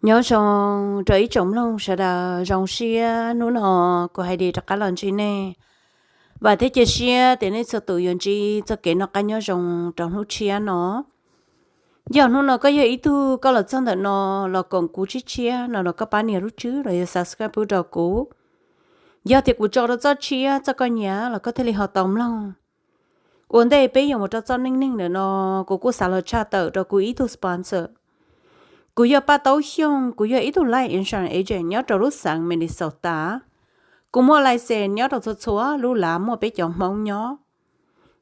Nyob zoo rau ib tsoom mloog sawv daws, zoo siab hnub no kuv hais li rov qab los ntsib nej. Vam thiab cia siab tias nej txhua tus yuav ntsib txoj kev noj qab nyob zoo rau hnub tshiab no. Yog hnub no koj yog ib tug koj los txog ntawm no los koom kuv tshiab tshiab no los koj pab nias lub tswb los yog subscribe pub rau kuv. Yog tias kuv tso rau txoj tshiab txoj koj nyiam los koj thiaj li ho tau mloog. Ua ntej peb yuav mus rau txoj neej neeg ntawm no, kuv kuj xav los tshaj tawm rau kuv ib tug sponsor. Kuv yog Paj Taub Xyooj, kuv yog ib tug life insurance agent nyob rau lub xeev Minnesota. Kuv muaj license nyob rau txhua txhua lub lav muaj peb cov Hmoob nyob.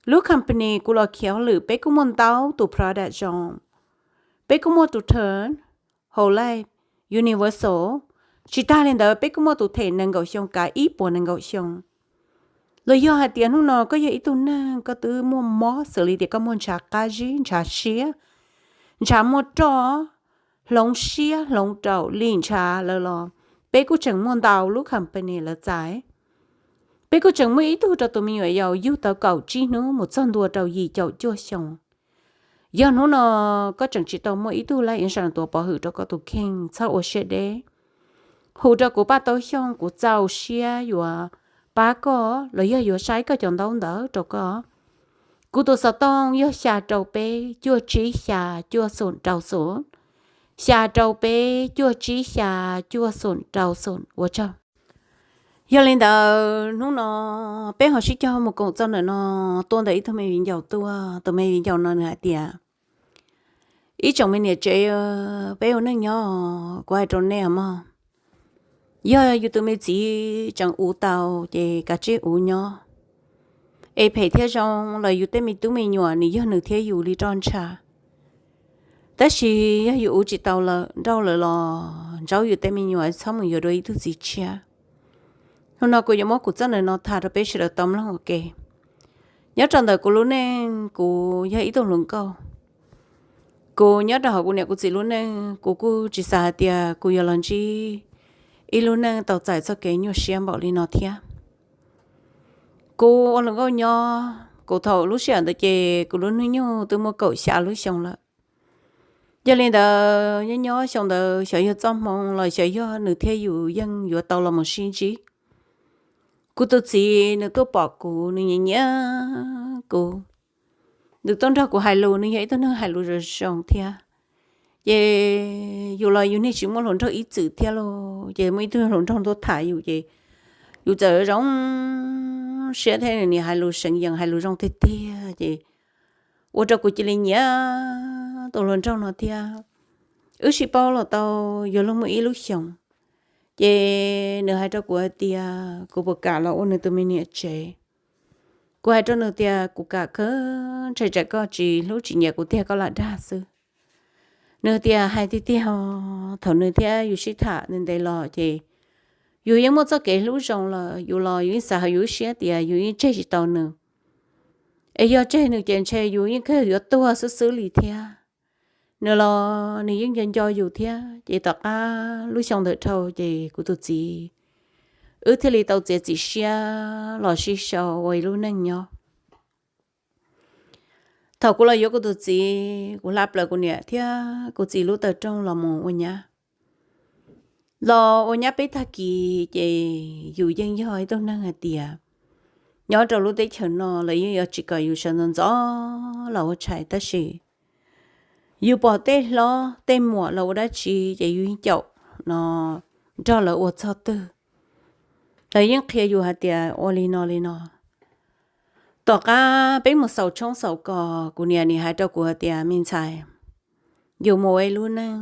Lub company kuv los khiav lwm peb kuj muaj ntau tus product zoo. Peb kuj muaj tus term, whole life, universal. Tsis tag li ntawd peb kuj muaj tus them nees nkaum xyoo kav ib puas nees nkaum xyoo. Los yog hais tias hnub no koj yog ib tug neeg koj twb muaj mob xws li tias koj muaj ntshav qab zib, ntshav siab, ntshav muaj roj, hloov siab hloov raum li ntshav lawm los peb kuj tseem muaj ntau lub company lawv txais. Peb kuj tseem muaj ib tug rau tus me nyuam yaus yug tau kaum tsib hnub mus txog ntua rau yim caum cuaj xyoo. Yog hnub no koj tseem tsis tau muaj ib tug life insurance tuav pov hwm rau koj tus kheej, txhob ua siab deb. Hu rau kuv Paj Taub Xyooj, kuv txaus siab yuav pab koj los yog yuav saib koj cov ntaub ntawv rau koj. Kuv tus xov tooj yog xya rau peb cuaj tsib xya cuaj xoom rau xoom, xya rau peb cuaj tsib xya cuaj xoom rau xoom. Ua tsaug. Yog li ntawd hnub no peb ho sib cog mus koom txoj ntawm no tuaj ntawm ib tug me viv ncaus tuaj. Tus me viv ncaus no nws hais tias, ib tsoom me niam tsev, peb ua neej nyob, kuv hais rau nej mog, yog yus tus me txiv tseem uv tau ces kav tsij uv nyob. Es phem thiab zoo los yus tej me tub me nyuam nws yog nws thiab yus li roj ntsha. Tab sis yog yus uv tsis tau lawm, nrauj lawm los ntsaub yus tej me nyuam, txhob mus yuav dua ib tug txiv tshiab. Hnub no kuv yuav muab kuv txoj ntawm no tham rau peb sawv daws tau mloog ua ke. Nyob rau ntawm kuv lub neej, kuv yog ib tug hluas nkauj. Kuv nyob rau hauv kuv niam kuv txiv lub neej, kuv kuj tsis xav hais tias kuv yuav los ntsib ib lub neej tau txais txoj kev nyuaj siab npaum li no thiab. Kuv ua hluas nkauj nyob, kuv thaum lub sij hawm ntawd ces kuv lub hnub nyoog twb muaj kaum xya lub xyoo lawm. Yog li ntawd nyob nyob xyoo ntawd xyov yog txoj hmoo los xyov yog nws thiab yus yeej yuav tau los mus sib ntsib. Kuv tus txiv nws tuaj pom kuv, nws nyiam nyiam kuv, nws tuaj nrog kuv hais lus, nws yog ib tug neeg hais lus zoo zoo thiab. Ces yus los yus niag tsis muaj hluas nraug ib txwm thiab lauj, ces muaj ib tug hluas nraug tuaj tham yus ces yus txawm zoo siab thiab, nws niam hais lus seev yees hais lus zoo tiag tiag ces ua rau kuv cia li nyiam tus hluas nraug no thiab. Wb sib paub los tau yuav luag muaj ib lub xyoos, ces nws hais rau kuv hais tias kuv puas kam los ua nws tus me niam tsev. Kuv hais rau nws tias kuv kam kawg, ntshe tsam koj tsis hlub tsis nyiam kuv tiag koj lam dag xwb. Nws tias hais tiag tiag, thaum nws thiab yus sib tham ntev ntev los ces yus yeej muaj txoj kev hlub zoo lawm, yus los yus yeej xav hauv yus lub siab tias yus yeej tseg tsis tau nws. Es yog tseg nws ces ntshe yus yeej kawg yuav tuag xwb xwb li thiab. Nws los nws yeej nco nco yus thiab, ces tom qab lub xyoo ntawd dhau ces kuv tus txiv, wb thiaj li tau txiav txim siab los sib sau ua ib lub neej nyob. Thaum kuv los yuav kuv tus txiv, kuv hla plaws kuv niam thiab kuv txiv lub taw rooj los mus ua nyab. Los ua nyab peb tag kis ces yus yeej yog ib tug neeg hais tias nyob rau lub teb chaws no lawv yeej yuav tsis kom yus sawv ntxov ntxov los ua tshais, tab sis yus pom tej hlob tej muam los ua dab tsi ces yus yeej caum no nrog lawv ua txog twg. Lawv yeej qhia yus hais tias ua li no li no. Tom qab peb mus xaus tshoob xaus kos, kuv niam nim hais rau kuv hais tias, me ntxhais, yus mus ua ib lub neej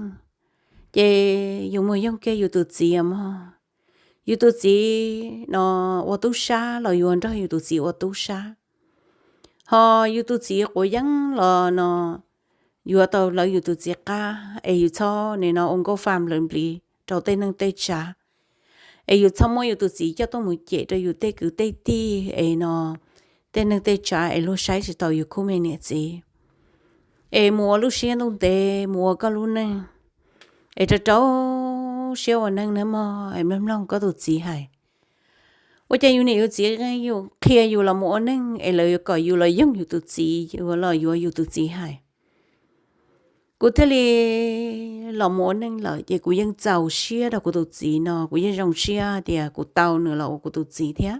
ces yus mus yoog kiag yus tus txiv mog. Yus tus txiv no ua tub sab los yuav nrog yus tus txiv ua tub sab, ho yus tus txiv quav yeeb los no yuav tau lawv yus tus txiv qab, es yus txhob nim no ua nkauj fam nplawv npliv rau tej neeg tej tsav, es yus txhob muab yus tus txiv coj tuaj mus cem rau yus tej kwv tej tij es no tej neeg tej tsav es luag saib tsis taus yus khub me niam txiv. Es mus ua lub siab ntuj ntev mus ua koj lub neej, es rau rau siab ua neej nawb mog, es mloog mloog koj tus txiv hais. Ua cas yus niam yus txiv qhia yus los mus ua neej es lawv yuav kom yus los yoog yus tus txiv, yuav los yuav yus tus txiv hais. kuv thiaj li los mus ua neej lawm ces kuv yeej txaus siab rau kuv tus txiv no, kuv yeej zoo siab tias kuv tau nws los ua kuv tus txiv thiab.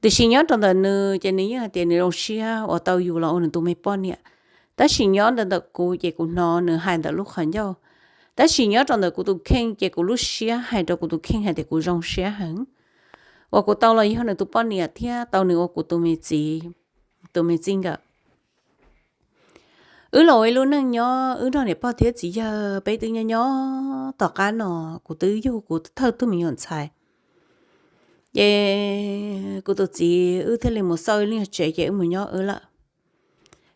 Tiam sis nyob rau ntawm nws ces nws yeej hais tias nws zoo siab uas tau yus los ua nws tus me poj niam. Tab sis nyob ntawm ntawm kuv ces kuv hnov nws hais ntawm lub qhov ncauj. Tab sis nyob rau ntawm kuv tus kheej ces kuv lub siab hais rau kuv tus kheej hais tias kuv zoo siab heev uas kuv tau los yog nws tus poj niam thiab tau nws ua kuv tus me txiv, tus me txij nkawm. Wb los ua ib lub neej nyob, wb nrog niam pog thiab txiv yawg peb twb nyob nyob tom qab no, kuv twb yug kuv thawj tug me nyuam ntxhais. Ces kuv tus txiv wb thiaj li mus xauj ib lub nyuag tsev ces wb mus nyob wb lawm.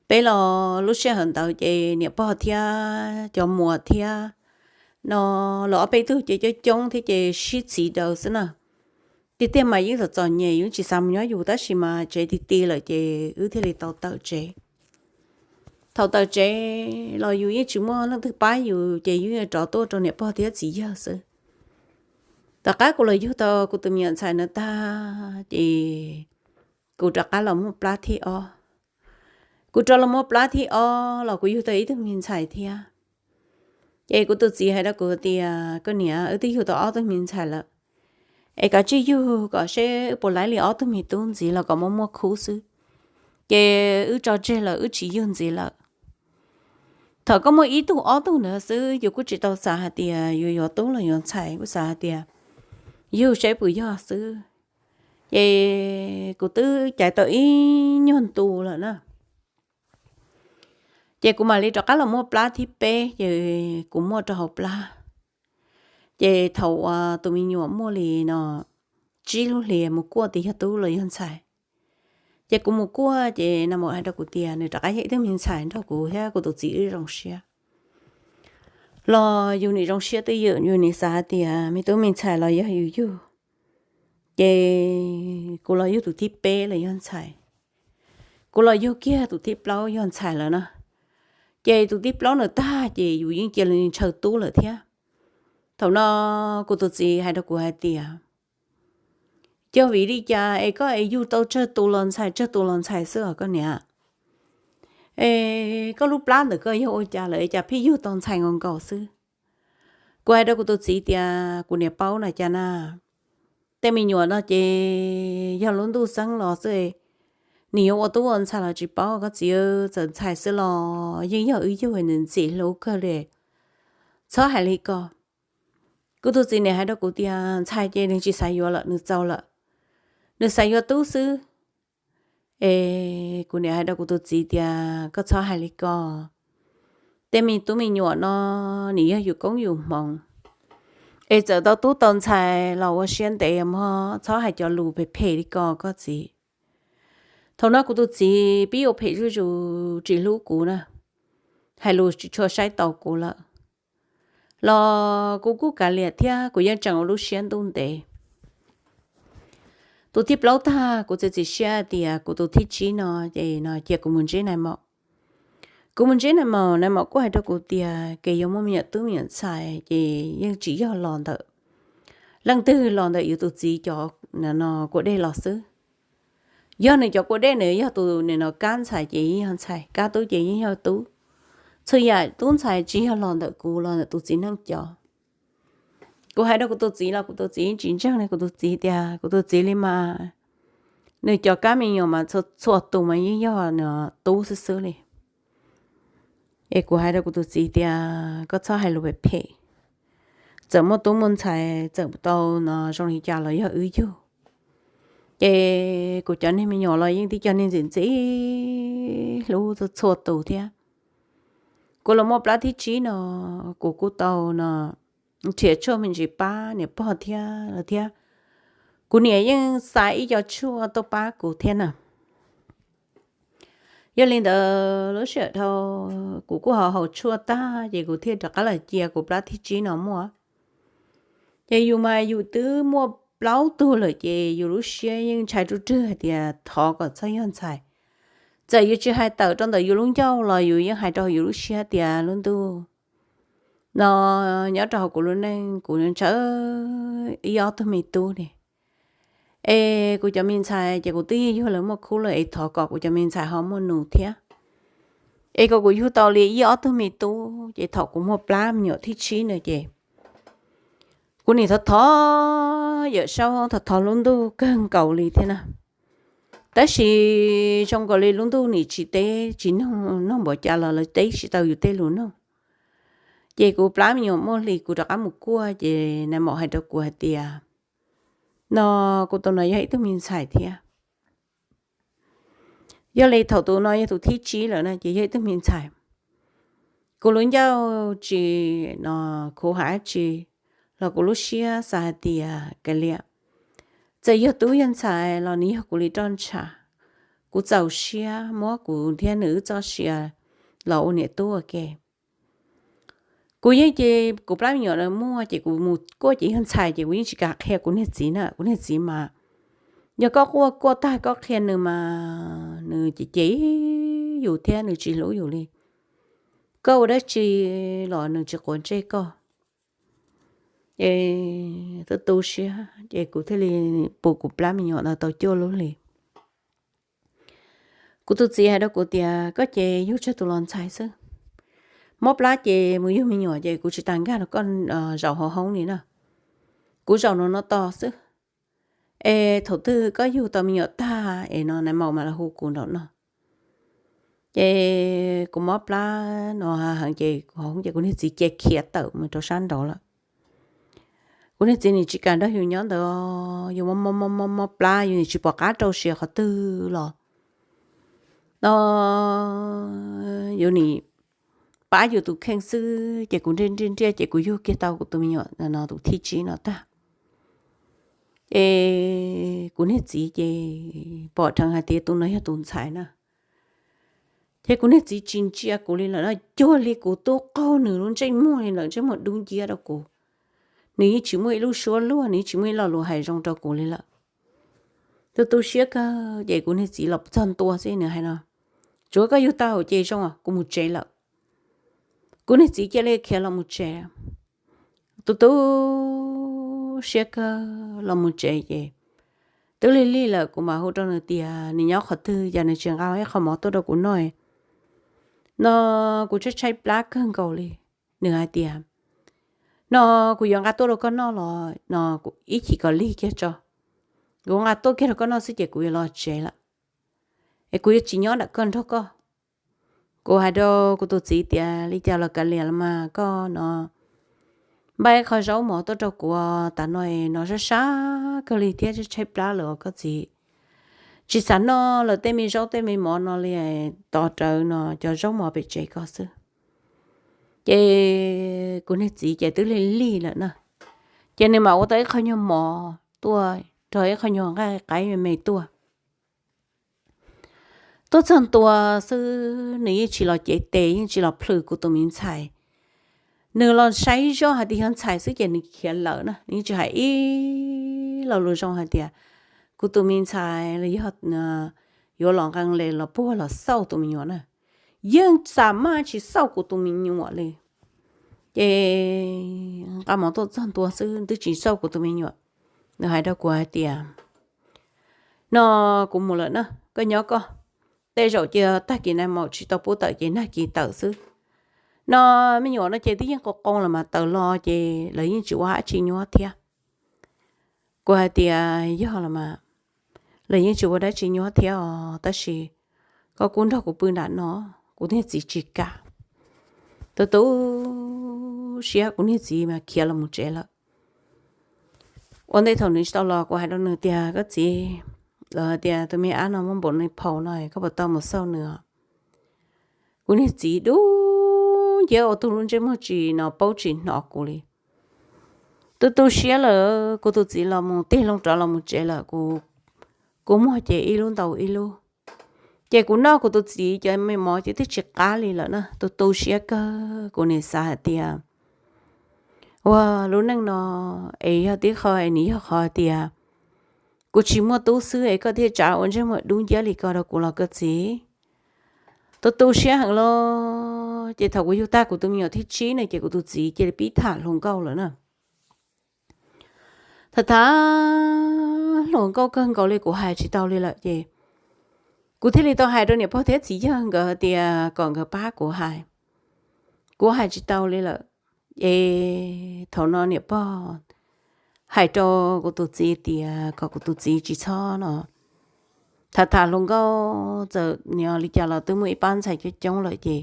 Peb los lub sij hawm ntawd ces niam pog thiab cov muam thiab no los ob peb tug ces coob coob thiab ces sib txhiv daws xwb na. Tiag tiag mas yeej txom txom nyem, yeej tsis xav mus nyob yus, tab sis mas tsev ti ti lawm ces wb thiaj li tau tawm tsev. Thaum tawm tsev los yus yeej tsis muaj leej twg pab yus ces yus yeej rov tuaj rau niam pog thiab txiv yawg xwb. Tom qab kuv los yug tau kuv tus me nyuam ntxhais no tag ces kuv rov qab los muaj plab thib ob. Kuv rov los muaj plab thib ob los kuv yug tau ib tug me ntxhais thiab. Ces kuv tus txiv hais rau kuv tias, koj niam, wb twb yug tau ob tug me ntxhais lawm, es kav tsij yug kom seb wb puas laib li ob tug me tub ntxiv los kom muaj muaj khub xwb. Ces wb tso tseg lawm, wb tsis yug ntxiv lawm. Thaum koj muaj ib tug ob tug ntawd xwb yus kuj tsis tau xav hais tias yuav yuav tub los yuav ntxhais, kuj xav hais tias yug seb puas yog xwb. Ces kuv twb caiv tau ib nyuag ntu lawm na. Ces kuv mam li rov qab los muaj plab thib peb, ces kuv muaj rau hauv plab. Ces thaum uas tus me nyuam muaj li no tsib lub hlis mus kuaj tias yog tub los yog ntxhais. Ces kuv mus kuaj ces nais maum hais rau kuv tias nws rov qab yog ib tug me ntxhais nrog kuv thiab kuv tus txiv wb zoo siab. Los yus nim zoo siab twj ywm, yus nim xav hais tias me tub me ntxhais los yog yus yug. Ces kuv los yug tus thib peb los yog ntxhais. Kuv los yug kiag tus thib plaub yog ntxhais lawm na. Ces tus thib plaub ntawd tag ces yus yeej cia li ntshaw tub lawm thiab. Thaum no kuv tus txiv hais rau kuv hais tias, yog vim li cas es koj es yug tau tsawg tus los ntxhais, tsawg tus los ntxhais xwb os koj niam? Es koj lub plab ntawm koj yog ua cas lawm es cas pheej yug tau ntxhais nkaus nkaus xwb? Kuv hais rau kuv tus txiv tias kuv niam paub na cas na, tej me nyuam no ces yog lub ntuj xeeb los xwb. Nws yuav ua tub ua ntxhais los tsis paub koj txiv, txawm ntxhais xwb los yeej yog wb yug, nws ntxim hlub kawg li. Txhob hais li ko. Kuv tus txiv nim hais rau kuv tias ntxhais ces nws tsis xav yuav lawm, nws txaus lawm, nws xav yuav tub xwb. Es kuv nim hais rau kuv tus txiv tias koj txhob hais li ko. Tej me tub me nyuam no nws yog yus koob yus hmoov, es txawm tau tub tau ntxhais los ua siab ntev mog, txhob hais cov lus phem phem li ko koj txiv. Thaum no kuv tus txiv pib ua phem zuj zus, tsis hlub kuv na, hais lus tsis tshua saib taus kuv lawm. Los kuv kuj kav liam thiab kuv yeej tseem ua lub siab ntuj ntev. Tus thib plaub tag kuv txiav txim siab tias kuv tus thib tsib no ces no cia kuv mus ntsib nais maum. Kuv mus ntsib nais maum, nais maum kuj hais rau kuv tias kev yuav muaj me nyuam tub me nyuam ntxhais ces yeej tsis yog los ntawm leej twg, los ntawm yus tus txiv cov kua dej los xwb. Yog nws cov kua dej nws yog tus nim no kab ntxhais ces yeej yog ntxhais, kab tub ces yeej yog tub. Txhua yam tub ntxhais tsis yog los ntawm kuv, los ntawm tus txiv neej cov. Kuv hais rau kuv tus txiv los kuv tus txiv tsis ntseeg li, kuv tus txiv tias kuv tus txiv li mas nws cov kab me nyuam mas txhua tus mas yeej yog nws tub xwb xwb li. Es kuv hais rau kuv tus txiv tias koj txhob hais lus phem phem, txawm muaj tub muaj ntxhais txawm tau no zoo li cas los yog wb yug. Ces kuv cov niag me nyuam los yeej tib co niag ntxim ntxim hlub txhua txhua tus thiab. Kuv los muaj plab thib tsib no, kuv kuj tau no nrhiav tshuaj me ntsis pab niam pog thiab lawm thiab. Kuv niam yeej xa ib co tshuaj tuaj pab kuv thiab na. Yog li ntawd lub sij hawm dhau kuv kuj haus haus tshuaj tag ces kuv thiaj rov qab los cia kuv plab thib tsib no muaj. Ces yus mas yus twb muaj plaub tug lawm ces yus lub siab yeej ntshai ruj rwg hais tias thov kom txhob yog ntxhais. Txawm yus tsis hais tawm rau ntawm yus lub ncauj los yus yeej hais rau yus lub siab tias lub ntuj no nyob rau hauv kuv lub neej kuv ntshaw ib ob tug me tub li. Es kuv cov me ntxhais ces kuv twb yug lawv muaj khub lawm es thov kom kuv cov me ntxhais ho muaj nus thiab. Es kom kuv yug tau li ib ob tug me tub, ces thaum kuv muaj plab me nyuam thib tsib na ces kuv nim thov thov Yawm Saub, thov thov lub ntuj kawg nkaus li thiab na. Tab sis zoo nkaus li lub ntuj nim tsis teb tsis noog, noog npaum cas los lawv teb tsis tau yus tej lus noog. Ces kuv plab me nyuam muaj hli kuv rov qab mus kuaj ces nais maum hais rau kuv hais tias, no, kuv tus no yog ib tug me ntxhais thiab. Yog li thaum tus no yog tus thib tsib lawm na ces yog ib tug me ntxhais. Kuv lub ncauj tsis, no, khuv hais dab tsi los kuv lub siab xav hais tias kav liam, txawm yog tub yog ntxhais los nws yog kuv li roj ntsha. Kuv txaus siab muab kuv thiab nws wb txoj sia los ua niam tub ua ke. Kuv yeej ces kuv plab me nyuam na muaj ces kuv mus kuaj ces yog ntxhais ces kuv yeej tsis kam qhia kuv niag txiv na. Kuv niag txiv mas yog koj kuaj kuaj tag koj qhia nws mas nws cem cem yus thiab nws tsis hlub yus li. Koj ua dab tsi los nws tsis quav ntsej koj. Es tu tu siab ces kuv thiaj li pus kuv plab me nyuam ntawd tau cuaj lub hli. Kuv tus txiv hais rau kuv tias koj ces yug tsawg tus los ntxhais xwb. Mob plab ces mus yug me nyuam ces kuv tsis tas nkag rau koj zaum hauv hoob li na. Kuv zaum no no tos xwb. Es thaum twg koj yug tau me nyuam tag es no nais maum mam los hu kuv nraum no. Ces kuv mob plab no heev ces kuv hauv hoob ces kuv niag txiv cia khiav tawm mus rau sab nraud lawm. Kuv niag txiv nim tsis kam nrog yus nyob ntawd, yus mob mob mob mob plab yus nim tsis pom qab rau siav qhov twg los no, yus nim pab yus tus kheej xwb ces kuv nriaj nriaj nriaj ces kuv yug kiag tau kuv tus me nyuam no tus thib tsib no tag. Es kuv niag txiv ces pom dheev hais tias tus no yog tus ntxhais na. Ces kuv niag txiv tsis ntsia kuv li lawm no, cuag li kuv tub qaug nws lub ntsej muag li lawm, ntsej muag dub nciab rau kuv. Nws yeej tsis muaj ib lub suab luag, nws yeej tsis muaj ib lo lus hais zoo rau kuv li lawm. Tu tu siab kawg ces kuv niag txiv los txog ntua xwb nws hais no, tsuav koj yug tau ces zoo os, kuv mus tsev lawm. Kuv niag txiv cia li khiav los mus tsev. Tu tu siab kawg los mus tsev ces twb lig lig lawm kuv mam hu rau nws tias nws nyob qhov twg, cas nws tsis nqa ib qho mov tuaj rau kuv noj. No kuv tshaib tshaib plab kawg nkaus li. Nws hais tias, no kuv yuav nqa tuaj rau koj noj los no, ib chim kom lig kiag tso, kuv nqa tuaj kiag rau koj noj xwb ces kuv yuav los tsev lawm, es kuv yuav tsis nyob nram koj nrog koj. Kuv hais rau kuv tus txiv tias li cas los kav liam los mas koj no npaj ib qho zaub mov tuaj rau kuv, tas no no sab sab kawg li thiab tshaib plab lawm os koj txiv. Tsis xav noj lawm tej me zaub tej me mov no li, tos rawv no cov zaub mov pem tsev koj xwb. Ces kuv niag txiv ces twb lig lig lawm na, ces nws mam ua tau ib qho nyuag mov tuaj nrog ib qho nyuag nqaij qaib me me tuaj. Tuaj txog ntua xwb nws yeej tsis los cev tes, yeej tsis los plhws kuv tus me ntxhais. Nws los saib zoj hais tias yog ntxhais xwb ces nws khiav lawm na, nws yeej tsis hais ib lo lus zoo hais tias kuv tus me ntxhais los yog yuav los nqee le los puag los xauj tus me nyuam na. Yeej xa maj tsis xauj kuv tus me nyuam li. Ces nqa mov tuaj txog ntua xwb twb tsis xauj kuv tus me nyuam. Nws hais rau kuv hais tias, no kuv mus lawm na, koj nyob koj, tej zaum cia tag kis nag maum tsis tau pub tawm ces nag kis tawm xwb. No me nyuam no ces twb yeej qoo qoo los mas tawm los ces lawv yeej tsis ua dab tsi nyuab thiab. Kuv hais tias yog los mas, lawv yeej tsis ua dab tsi nyuab thiab os, tab sis koj kuj nrog kuv pw nram no, kuv niag txiv tsis kam. Tu tu siab kuv niag txiv mas khiav los mus tsev lawm. Ua ntej thaum nws tsis tau los kuv hais rau nws tias koj txiv, lawv hais tias tus me ab no muaj npaum no phau no koj puas tau mus xauj nws os? Kuv niag txiv dub nciab ua tug lub ntsej muag tsis no paub tsis hnov kuv li. Tu tu siab lawm kuv tus txiv los mus tig loo rov los mus tsev lawm, kuv muag ces ib lub ntau ib lub. Ces kuv noj kuv tus txiv cov me mov ces twb tsis qab li lawm na, tu tu siab kawg kuv nim xav hais tias ua lub neej no es yog tib qho es nws yog qhov hais tias kuv tsis muaj tub xwb es koj thiaj tsav ua ntsej muag dub nciab li ko rau kuv los koj txiv. Tu tu siab heev los ces thaum kuv yug tag kuv tus me nyuam thib tsib no ces kuv tus txiv cia li pib tham hluas nkauj lawm na. Tham tham hluas nkauj kawg nkaus li kuv hais tsis tau li lawm ces Kuv thiaj li tau hais rau niam pog thiab txiv yawg nkawd tias kom nkawd pab kuv hais, kuv hais tsis tau li lawm. Es thaum no niam pog hais rau kuv tus txiv tias kom kuv tus txiv tsis txhob no tham tham hluas nkauj, txawm nyob li cas los twb muaj ib pab ntxhais coob coob lawm ces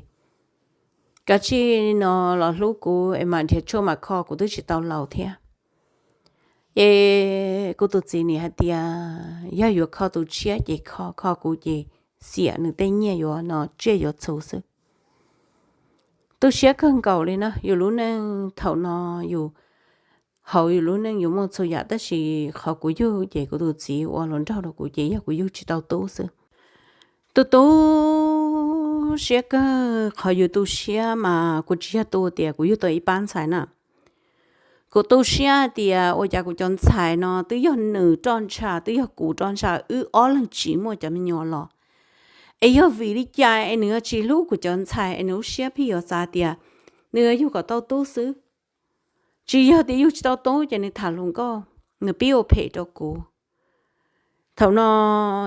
kav tsij no los hlub kuv es mam nrhiav tshuaj mam kho, kuv twb tsis tau laus thiab. Ces kuv tus txiv nim hais tias yog yuav kho tus tshiab ces kho, kho kuv ces xiam nws tej nyiaj yuav no tsiaj yuav txhu xwb. Tu siab kawg nkaus li na, yus lub neej thaum no yus hauv yus lub neej yuav muaj txhua yam, tab sis qhov kuv yug ces kuv tus txiv ua hluas nraug rau kuv ces yog kuv yug tsis tau tub xwb. Tu tu siab kawg, qhov yus tu siab mas kuv tsis yog tu tias kuv yug tau ib pab ntxhais na. Kuv tu siab tias ua cas kuv cov ntxhais no twb yog nws roj ntsha, twb yog kuv roj ntsha, wb ob leeg tsis muaj cov me nyuam los, es yog vim li cas es nws yuav tsis hlub kuv cov ntxhais, es nws lub siab pheej yuav xav tias nws yuav yug kom tau tub xwb. Tsis yog tias yug tsis tau tub ces nws tham hluas nkauj, nws pib ua phem rau kuv. Thaum no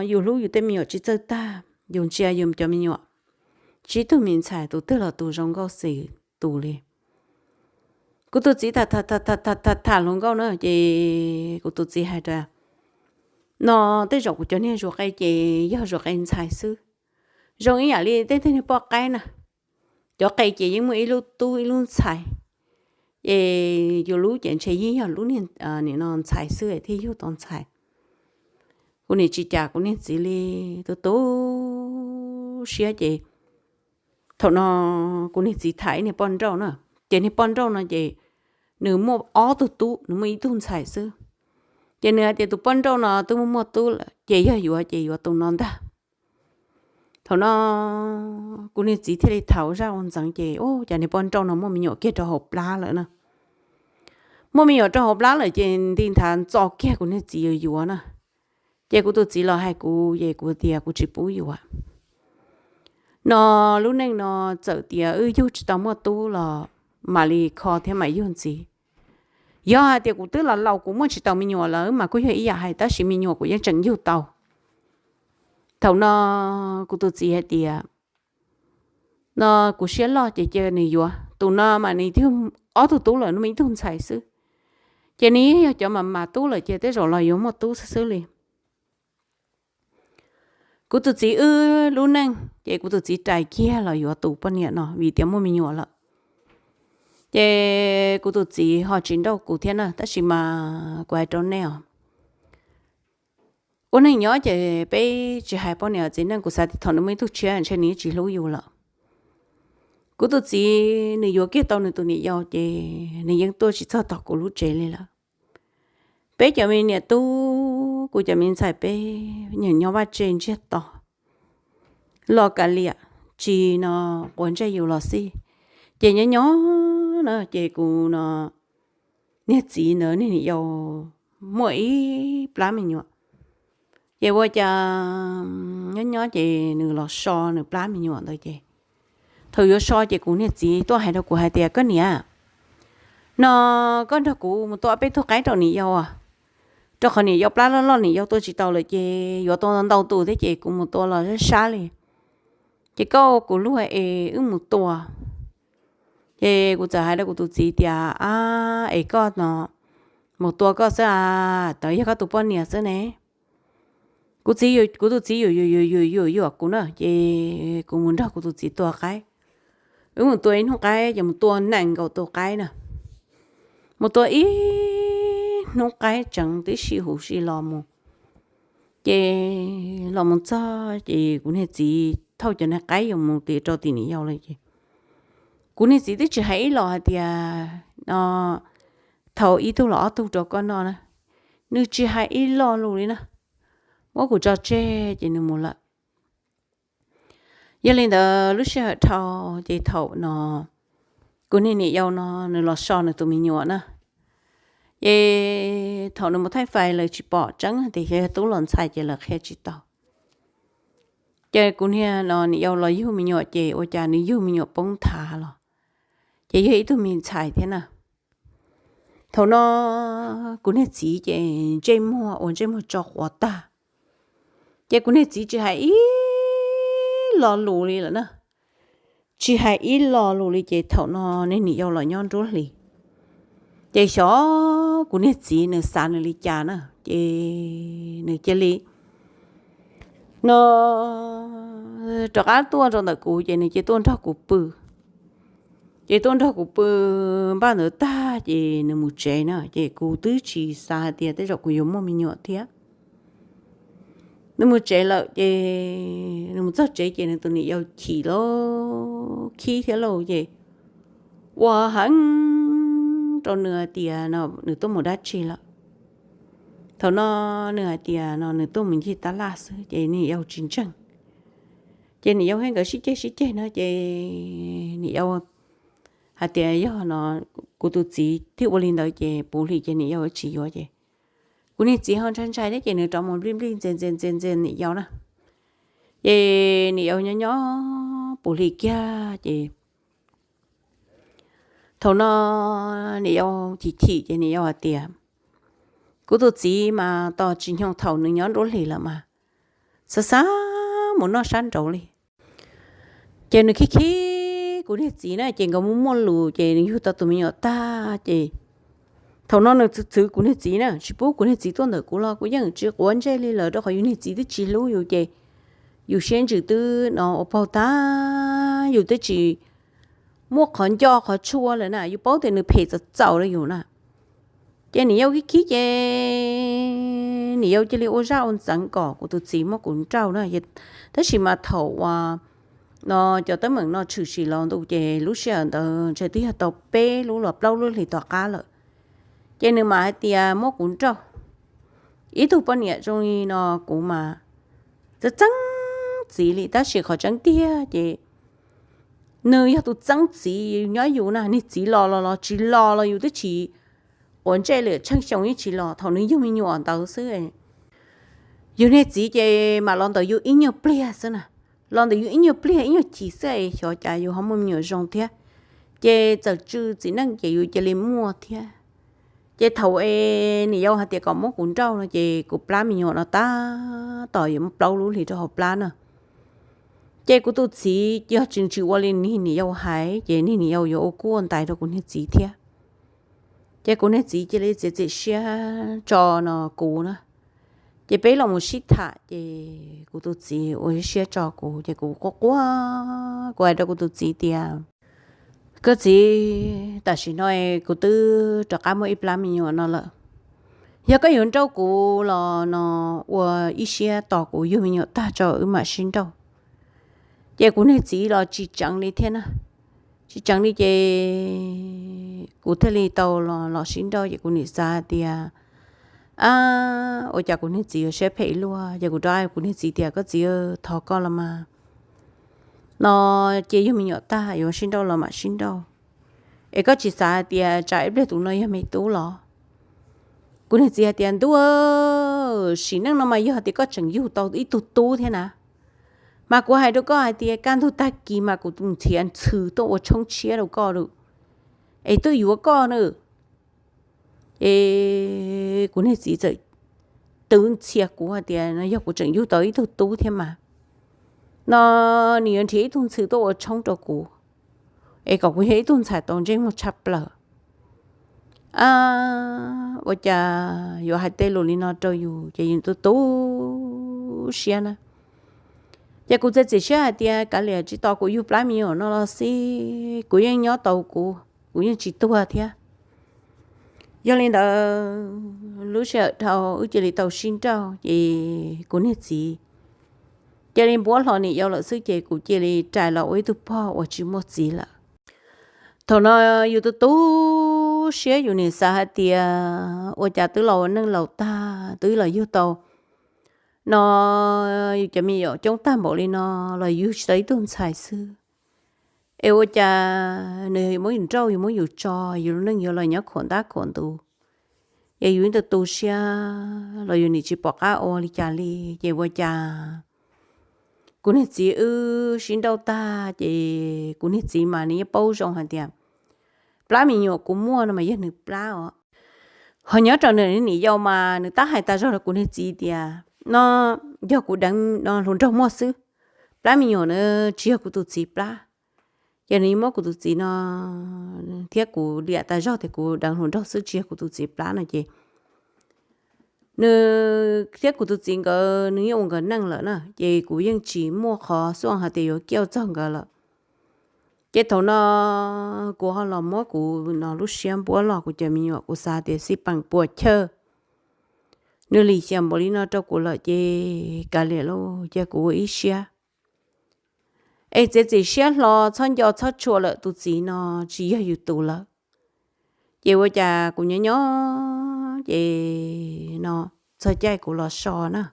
yus hlub yus tej me nyuam tsis txawj tag, yus ntsia yus cov me nyuam, tsib tug me ntxhais tus twg los tus zoo nkauj xis tus li. Kuv tus txiv tham tham tham tham tham tham hluas nkauj na, ces kuv tus txiv hais tias, no tej zaum kuv cov niag zuav qe ces yog zuav qe ntxhais xwb, zoo ib yam li tej tug niag poj qaib na, cov qe ces yeej muaj ib lub tub ib lub ntxhais, ces yus lub ces ntshe yeej yog lub niag nim no ntxhais xwb thiaj yug tau ntxhais. Kuv nim tsis cas kuv niag txiv li, tu tu siab ces thaum no kuv niag txiv tham ib niag poj nrauj na, ces niag poj nrauj no ces nws muaj ob tug tub, nws muaj ib tug ntxhais xwb. Ces nws hais tias tus poj nrauj no twb muaj muaj tub lawm ces yog yuav ces yuav tus no ntag. Thaum no kuv niag txiv thiaj li tham ua zaj ua ntxeev ces, u, cas niag poj nrauj no muaj me nyuam kiag rau hauv plab lawm na. Muaj me nyuam rau hauv plab lawm ces nti nthav ntxo kiag kuv niag txiv yuav yuav na. Ces kuv tus txiv los hais kuv ces kuv tias kuv tsis pub yuav. No lub neej no txawm tias wb yug tsis tau muaj tub los mam li kho thiab mam yug ntxiv. Yog hais tias kuv twb los laus kuv muaj tsis tau me nyuam lawm mas kuj yog ib yam hais, tab sis me nyuam kuv yeej tseem yug tau. Thaum no kuv tus txiv hais tias, no kuv siab loj ces cia nws yuav, tus no mas nws twb ob tug tub lawm, nws muaj ib tug ntxhais xwb. Ces nws yog cov mam mam tub lawm ces tej zaum los yuav muaj tub xwb xwb li. Kuv tus txiv wb lub neej ces kuv tus txiv rais kiag los yuav tus poj niam no vim tias muaj me nyuam lawm. Ces kuv tus txiv ho tsis nrauj kuv thiab na, tab sis mas kuv hais rau nej os, ua neej nyob ces peb tsis hais poj niam txiv neej, kuv xav tias thaum nws muaj ib tug tshiab ntshe nws yeej tsis hlub yus lawm. Kuv tus txiv nws yuav kiag tau nws tus niam yau ces nws yeej tuaj tsis txog tom kuv lub tsev li lawm. Peb cov me niam tub, kuv cov me ntxhais peb nyiam nyob vaj tse ntsiag to, los kav liam, tsis no quav ntsej yus los xij. Ces nyob nyob na ces kuv no niag txiv ntawd niag niam yau muaj ib plab me nyuam. Ces ua cas nyob nyob ces nws los so nws plab me nyuam ntawd ces thaum yuav so ces kuv niag txiv tuaj hais rau kuv hais tias, koj niam, no koj nrog kuv mus tua peb tug qaib rau niam yau, rau qhov niam yau plab loj loj niam yau tua tsis tau lawm ces yuav tua ntau tus thiab ces kuv mus tua los sab sab li. Ces koj ua kuv luag es wb mus tua. Ces kuv txawm hais rau kuv tus txiv tias, ab, es koj no mus tua koj xwb a, tod yog koj tus poj niam xwb ne. Kuv txiv, kuv tus txiv yuam yuam yuam yuam yuam yuam kuv na, ces kuv mus nrog kuv tus txiv tua qaib. Wb mus tua ib hnub qaib ces mus tua nees nkaum tus qaib na. Mus tua ib hnub qaib tseev tib si huv si los mus. Ces los mus txog ces kuv niag txiv thauj cov niag qaib yuav mus rau tim niam yau lawm ces kuv niag txiv twb tsis hais ib los hais tias, no, thau ib tug los ob tug rau koj noj na. Nws tsis hais ib lo lus li na, muab kuv tso tseg ces nws mus lawm. Yog li ntawd lub sij hawm dhau ces thaum no kuv niag niam yau no nws los so nws tus me nyuam na. Ces thaum nws mus thaij fais lawv tsis pom tseeb tias yog tub los ntxhais ces lawv qhia tsis tau. Ces kuv niag no niam yau los yug me nyuam ces ua cas nws yug me nyuam poob nthav los, ces yog ib tug me ntxhais thiab na. Thaum no kuv niag txiv ces ntsej muag ua ntsej muag tso quav tag. Ces kuv niag txiv tsis hais ib lo lus li lawm na. Tsis hais ib lo lus li ces thaum no niag niam yau los nyob nruab hlis, ces xyov kuv niag txiv nws xav nws li cas na, ces nws cia li no rov qab tuaj rau ntawm kuv ces nws cia tuaj nrog kuv pw. Ces tuaj nrog kuv pw npaj ntawd tag ces nws mus tsev na, ces kuv twb tsis xav hais tias tej zaum kuv yuav muaj me nyuam thiab. Nws mus tsev lawm ces nws mus txog tsev ces nws tus niam yau chim lauj, khib thiab lauj, ces ua heev rau nws hais tias no nws tuaj mus dab tsi lawm. Thaum no nws hais tias no nws tuaj mus ncig tab laj xwb ces niam yau tsis ntseeg. Ces niam yau thiab nkawd sib ceg sib ceg no ces niam yau hais tias yog no kuv tus txiv thiaj ua li ntawd ces puv hlis ces niam yau tsis yuav ces kuv niag txiv ho ntshai ntshai thiab ces nws rov mus nplij nplij ntxias ntxias ntxias ntxias niam yau na. Ces niam yau nyob nyob puv hlis kiag ces thaum no niam yau chim chim ces niam yau hais tias kuv tus txiv mas tos tsis nyoog thaum nws nyob nruab hlis lawm mas xav xav mus noj sab nraud li. Ces nws khib khib kuv niag txiv na ces nkawd muaj muaj lus ces nws yug tau tus me nyuam tag ces thaum no nws txwv txwv kuv niag txiv na, tsis pub kuv niag txiv tuaj ntawm kuv los kuv yeej tsis quav ntsej li lawm rau qhov yus niag txiv twb tsis hlub yus ces yus siab ntsws twb no ua paug tag, yus twb tsis muaj qhov nco qhov tshua lawm na, yus paub tias nws phem txaus txaus rau yus na. Ces niam yau khib khib ces niam yau cia li ua zaj ua ntxeev kom kuv tus txiv muab kuv nrauj na. Tab sis mas thaum uas no cov teeb meem no tshwm sim los ntu ces lub sij hawm ntawd ntshe twb yog tau peb lub los plaub lub hlis tom qab lawm. Ces nws mam hais tias muab kuv nrauj. Ib tug poj niam zoo li no kuv mas txeeb txeeb txiv li, tab sis qhov tseeb tiag ces nws yog tus txeeb txiv nyob yus na, niag txiv los los los tsis los los yus twb tsis quav ntsej li, tsheej xyoo yeej tsis los, thaum nws yug me nyuam ntawd xwb. Yus niag txiv ces mam los ntawm yus ib nyuag pliag xwb na, los ntawm yus ib nyuag pliag ib nyuag chim xwb es xyov cas yus ho muaj me nyuam zoo thiab. Ces txawm tsw txiv neej ces yus cia li muaj thiab. Ces thaum es niam yau hais tias kom muab kuv nrauj no ces kuv plab me nyuam no tab tom yuav muaj plaub lub hlis rau hauv plab na. Ces kuv tus txiv yog tsis tsis ua li niag niam yau hais ces niag niam yau yuav ua kuj ua ntais rau kuv niag txiv thiab. Ces kuv niag txiv cia li txiav txim siab tso no kuv na. Ces peb los mus sib tham ces kuv tus txiv ua siab tso kuv ces kuv quaj quaj, kuv hais rau kuv tus txiv tias, koj txiv, tam sim no kuv twb rov qab muaj ib plab me nyuam no lawm. Yog koj yuav nrauj kuv los no ua ib siab tos kuv yug me nyuam tag tso wb mam sib nrauj. Ces kuv niag txiv los tsis tseev li thiab na. Tsis tseev li ces kuv thiaj li tau los los sib nrauj ces kuv nim xav hais tias, a, ua cas kuv niag txiv yuav siab phem luaj ces kuv rov kuv niag txiv tias, koj txiv, thov koj los mas, no ces yug me nyuam tag yuav sib nrauj los mam sib nrauj. Es koj tsis xav hais tias tsam ib pliag tus no yog me tub los? Kuv niag txiv hais tias, ntuj, sim neej no mas yog tias koj tseem yug tau ib tug tub thiab na, mas kuv hais rau koj hais tias kaj ntug tag kis mas kuv mus nrhiav ntxhw tuaj ua tshoob tshiab rau koj lawm, es tuaj yuav koj na. Es kuv niag txiv txawm twv ntxhias kuv hais tias no yog kuv tseem yug tau ib tug tub thiab mas, no nws yuav nrhiav ib tug ntxhw tuaj ua tshoob rau kuv, es kom kuv yog ib tug ntxhais tau ntsej muag tshaj plaws. A, ua cas yuav hais tej lus li no rau yus ces yus tu tu siab na. Ces kuv txiav txim siab hais tias kav liam tsis tos kuv yug plab me nyuam no los xij, kuv yeej nyob tau kuv, kuv yeej tsis tuag thiab. Yog li ntawd lub sij hawm dhau wb cia li tau sib nrauj ces kuv niag txiv cia li npuab hlo niam yau lawm xwb ces kuv cia li rais los ua ib tug pog uas tsis muaj txiv lawm. Thaum no yus tu tu siab yus nim xav hais tias ua cas twb los ua neej laus tag twb los yug tau, no yus cov me nyuam coob tag npaum li no los yug tsis tau ib tug ntxhais xwb. Es ua cas nws muab yus nrauj yus muab yus tso, yus lub neej yuav los nyob khuam ntab khuam ntuv, es yus ib tu tu siab los yus nim tsis pom qab ua li cas li, ces ua cas kuv niag txiv wb sib nrauj tag ces kuv niag txiv mas nws yeej paub zoo hais tias plab me nyuam kuv muaj no mas yog nws plab os. Ho nyob rau nws niam yau mas nws tab hais tas zog rau kuv niag txiv tias no yog kuv deev no hluas nraug muaj xwb, plab me nyuam na tsis yog kuv tus txiv plab. Ces nws yeej muab kuv tus txiv no thiab kuv liam tas zog tias kuv deev hluas nraug xwb tsis yog kuv tus txiv plab no ces nws thiab kuv tus txiv nkawd nws yeej ua nkawd neej lawm na ces kuv yeej tsis muaj qhov xuaj hais tias yuav kiaj txog nkawd lawm. Ces thaum no kuv ho los muab kuv no lub siab npuab los kuv cov me nyuam kuv xav tias xij peem puas chawj nws lim hiam npaum li no rau kuv lawm ces kav liam lauj cia kuv ua ib siab es txiav txim siab hlo txhob nco txhob tshua lawm tus txiv no tsis yog yus tus lawm. Ces ua cas kuv nyob nyob ces no txog caij kuv los so na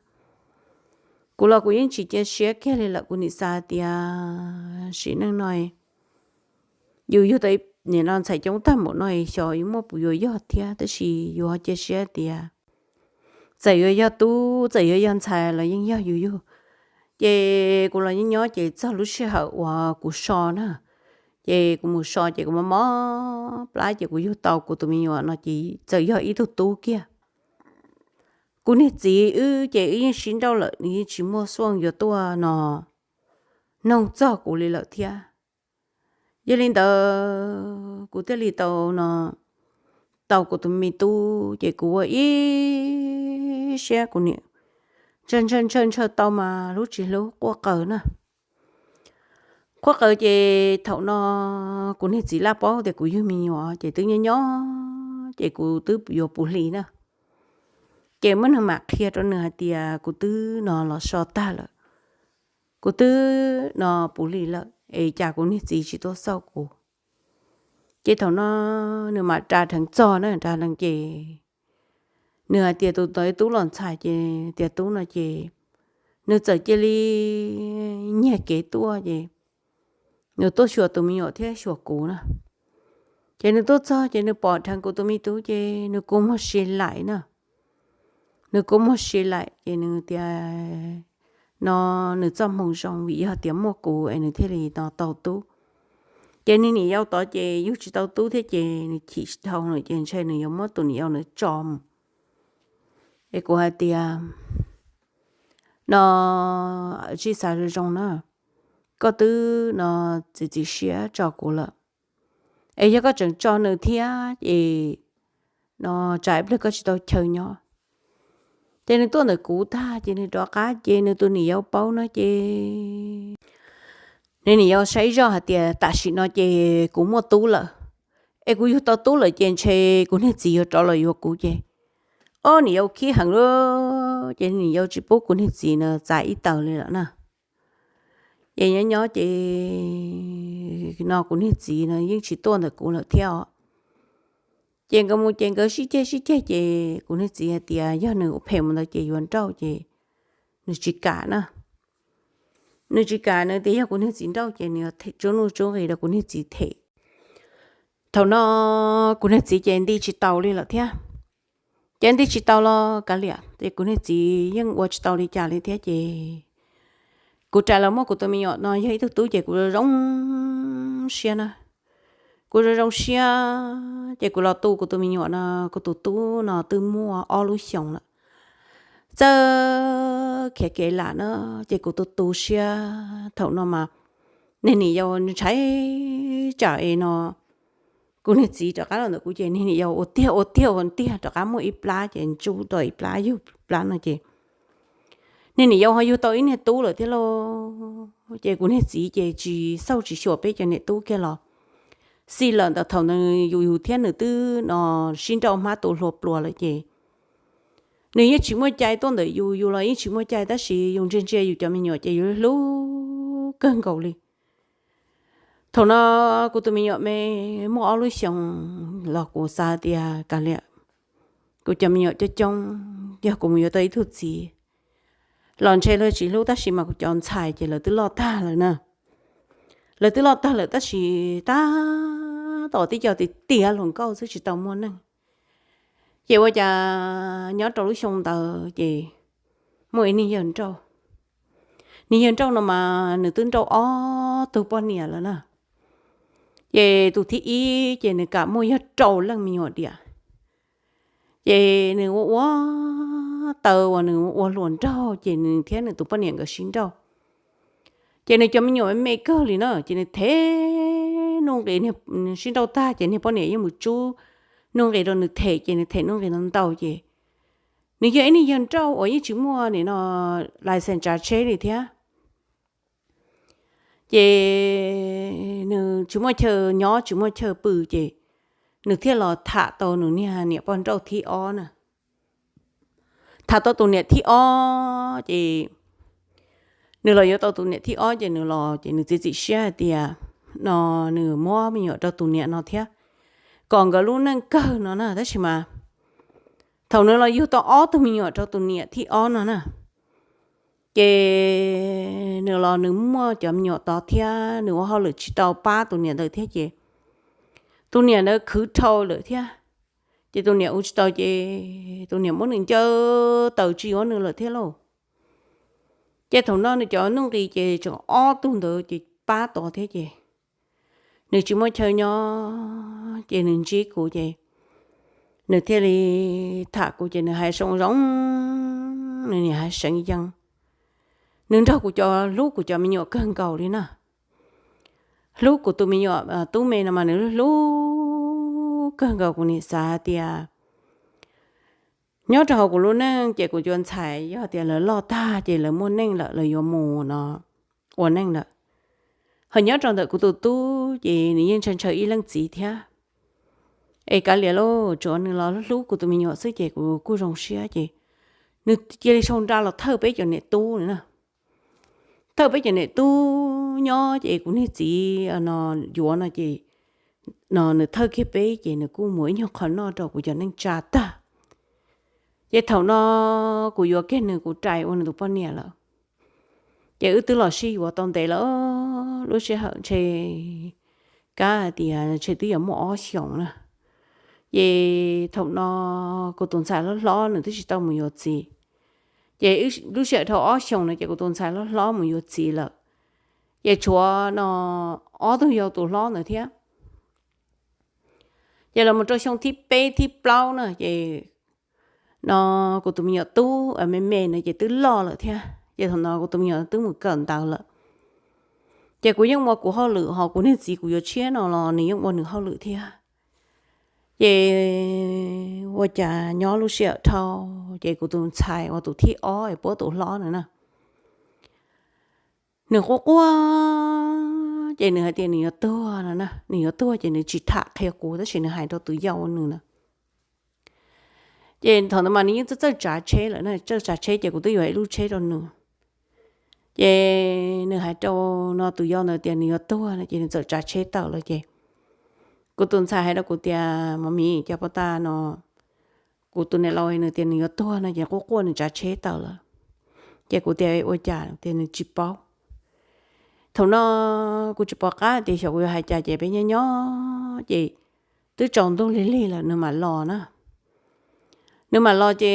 kuv los kuv yeej tsis cia siab kiag li lawm kuv nim xav tias sim neej no yus yug tau nim no ntxhais coob tag npaum no xyov yuav muaj puas yuav yog thiab tab sis yus ho cia siab tias txawm yuav yog tub txawm yuav yog ntxhais los yeej yog yus yug. Ces kuv los nyob nyob ces txog lub sij hawm uas kuv so na ces kuv mus so ces kuv mob mob plab ces kuv yug tau kuv tus me nyuam no ces txawm yog ib tug tub kiag. Kuv niag txiv wb ces wb yeej sib nrauj lawm nws yeej tsis muaj xuaj yuav tuaj no noog txog kuv li lawm thiab. Yog li ntawd kuv thiaj li tau no tau kuv tus me tub ces kuv ua ib siab kuv niam ntshaw ntshaw ntshaw ntshaw tau mas hlub tsis hlub quaj qaws na. Quaj qaws ces thaum no kuv niag txiv laj paub tias kuv yug me nyuam ces twb nyob nyob ces kuv twb yuav puv hlis na. Ces muab nws mam qhia rau nws hais tias kuv twb no los so tag lawm, kuv twb no puv hlis lawm es cas kuv niag txiv tsis tuaj xauj kuv. Ces thaum no nws mam ras dheev txog na ras dheev ces nws hais tias tus tub los ntxhais ces tias tub no ces nws txawm cia li nyiag kev tuaj ces nws tuaj xyuas tus me nyuam thiab xyuas kuv na. Ces nws tuaj txog ces nws pom dheev kuv tus me tub ces nws kua muag si laim na. Nws kua muag si laim ces nws tias no nws txoj hmoo zoo vim yog tias muaj kuv es nws thiaj li no tau tub. Ces niag niam yau tod ces yug tsis tau tub thiab ces nws chim tsis dhau lawm ces ntshe nws yuav muab tus niam yau ntawd tso mus. Es kuv hais tias no tsis xav zoo zoo na, koj twb no txiav txim siab tso kuv lawm es yog koj tseem tso nws thiab ces no tsam ib pliag koj tsis tau chaw nyob. Ces nws tuaj ntawm kuv tag ces nws rov qab ces nws tus niam yau paub no ces nws niam yau saib zoj hais tias tam sim no ces kuv muaj tub lawm es kuv yug tau tub lawm ces ntshe kuv niag txiv yuav rov los yuav kuv ces ob niam yau khib heev lawm ces niam yau tsis pub kuv niag txiv no txav ib taws li lawm na. Ces nyob nyob ces no kuv niag txiv no yeej tsis tuaj ntawm kuv lawm thiab os. Ces nkawd mus ces nkawd sib ceg sib ceg ces kuv niag txiv hais tias yog nws ua phem mus ntawd ces yuav nrauj ces nws tsis kam na. Nws tsis kam nws tias yog kuv niag txiv nrauj ces nws yuav tsub nuj tsub nqis rau kuv niag txiv them. Thaum no kuv niag txiv ces nti tsis tau li lawm thiab. Ces nti tsis tau los kav liam ces kuv niag txiv yeej ua tsis tau li cas li thiab ces kuv rais los muaj kuv tus me nyuam no yog ib tug tub ces kuv zoo zoo siab na. Kuv zoo zoo siab ces kuv los tu kuv tus me nyuam no, kuv tus tub no twb muaj ob lub xyoos lawm. Txawj khiav kev lam na ces kuv tu tu siab thaum no mas niag niam yau ntshai tsam es no kuv niag txiv rov qab los ntawm kuv ces niag niam yau ua tiag ua tiag ua tiag rov qab muaj ib plab ces ntsub rau ib plab yug plab no ces niag niam yau ho yug tau ib niag tub lawm thiab lauj. Ces kuv niag txiv ces tsis xauj tsis xyuas peb cov niam tub kiag los xij lawm ntawm thaum nws yus yus thiab nws twb no sib nrauj hmab tu hlua pluas lawm ces nws yeej tsis muaj cai tuaj ntawm yus, yus los yeej tsis muaj cai tab sis yus ntsia ntsia yus cov me nyuam ces yus hlub kawg nkaus li. Thaum no kuv tus me nyuam me muaj ob lub xyoos los kuv xav tias kav liam, kuv cov me nyuam coob coob yog kuv mus yuav tau ib tug txiv los ntshe lawv tsis hlub tab sis mas kuv cov ntxhais ces lawv twb loj tag lawm na. Lawv twb loj tag lawm tab sis tab tom tib co tiav tiav hluas nkauj xwb tsis tau muaj neej. Ces ua cas nyob rau lub xyoo ntawd ces muaj ib niag yawg nrauj. Niag yawg nrauj no mas nws twb nrauj ob tug poj niam lawm na. Ces tus thib ib ces nws kam muaj yog rau leej me nyuam diam. Ces nws ua ua taw uas nws ua hluas nraug ces nws thiab nws tus poj niam nkawd sib nrauj. Ces nws cov me nyuam me me kawg li na, ces nws them nuj nqis, sib nrauj tag ces niag poj niam yeej mus tsub nuj nqis rau nws them, ces nws them nuj nqis ntau ntau ces nws yog ib niag yawg nrauj uas yeej tsis muaj nim no license tsav tsheb li thiab. Ces nws tsis muaj chaw nyob tsis muaj chaw pw ces nws thiaj los tham tau nws niag niam poj nrauj thib ob na. Tham tau tus niam thib ob ces nws los yuav tau tus niam thib ob ces nws los ces nws txiav txim siab hais tias no nws muab me nyuam rau tus niam no thiab, kom nkawd lub neej kawg no na. Tab sis mas thaum nws los yug tau ob tug me nyuam rau tus niam thib ob no na, ces nws los nws muaj cov me nyuam tod thiab nws ua hauj lwm tsis tau pab tus niam ntawd thiab ces tus niam ntawd khwv dhau lawm thiab. Ces tus niam ua tsis tau ces tus niam muab nws ncaws taws tsis yuav nws lawm thiab lauj. Ces thaum no nws cov nuj nqis ces tseem ob tug ntawd ces pab tod thiab ces nws tsis muaj chaw nyob ces nws ntsib kuv ces nws thiaj li tham kuv ces nws hais zoo zoo, nws niam hais seev yees. Nws nrog kuv cov, hlub kuv cov me nyuam kawg nkaus li na. Hlub kuv tus me nyuam tub me no mas nws hlub kawg nkaus. Kuv nim xav tias nyob rau hauv kuv lub neej ces kuv cov ntxhais yog tias lawv loj tag ces lawv muaj neej lawm lawv yuav mus no ua neej lawm. Ho nyob rau ntawm kuv tus tub ces nws yeej ntshaw ntshaw ib leej txiv thiab. Es kav liam lauj, tsuav nws los hlub kuv tus me nyuam xwb ces kuv kuj zoo siab ces nws cia li sau nra los thawj peb cov niam tub na. Thawj peb cov niam tub nyob ces kuv niag txiv no yuav no ces no nws thawj kiag peb ces nws kuj muab ib nyuag qho noj rau kuv cov neej tsa tag. Ces thaum no kuv yuav kiag nws kuv rais ua nws tus poj niam lawm. Ces wb twb los sib yuav tau ntev lawm, lub sij hawm ntshe kab hais tias ntshe twb yuav muaj ob xyoos na. Ces thaum no kuv tus ntxhais hlob hlob nws twb tsis tau mus yuav txiv. Ces lub sij hawm dhau ob xyoos no ces kuv tus ntxhais hlob hlob mus yuav txiv lawm. Ces tshuav no ob tug yau tus hlob ntawd thiab. Ces los mus rau xyoo thib peb thib plaub na ces no kuv tus me nyuam tub me me no ces twb loj lawm thiab ces thaum no kuv tus me nyuam twb mus kawm ntawv lawm. Ces kuv yeej ua kuv hauj lwm ho kuv niag txiv kuv yuav tshiab no los nws yeej ua nws hauj lwm thiab. Ces ua cas nyob lub sij hawm dhau ces kuv tus ntxhais uas tus thib ob es puab tus hlob no na, nws quaj quaj ces nws hais tias nws yuav tuag no na, nws yuav tuag ces nws tsis tham qhia kuv tab sis nws hais rau tus yau nws na. Ces thaum ntawd mas nws yeej txawj txawj tsav tsheb lawm na, txawj tsav tsheb ces kuv twb yuav ib lub tsheb rau nws. Ces nws hais rau no tus yau ntawd tias nws yuav tuag no ces nws txawm tsav tsheb tawm lawm ces kuv tus ntxhais hais rau kuv tias, Mos Mis, cas puag ta no kuv tus niam laus nws tias nws yuav tuag no ces quaj quaj nws tsav tsheb tawm lawm. Ces kuv tias, Ua cas? Tias nws tsis paub. Thaum no kuv tsis pom qab tias xyov kuv yuav hais cas ces peb nyob nyob ces twb tsaus ntuj lig lig lawm nws mam los na. Nws mam los ces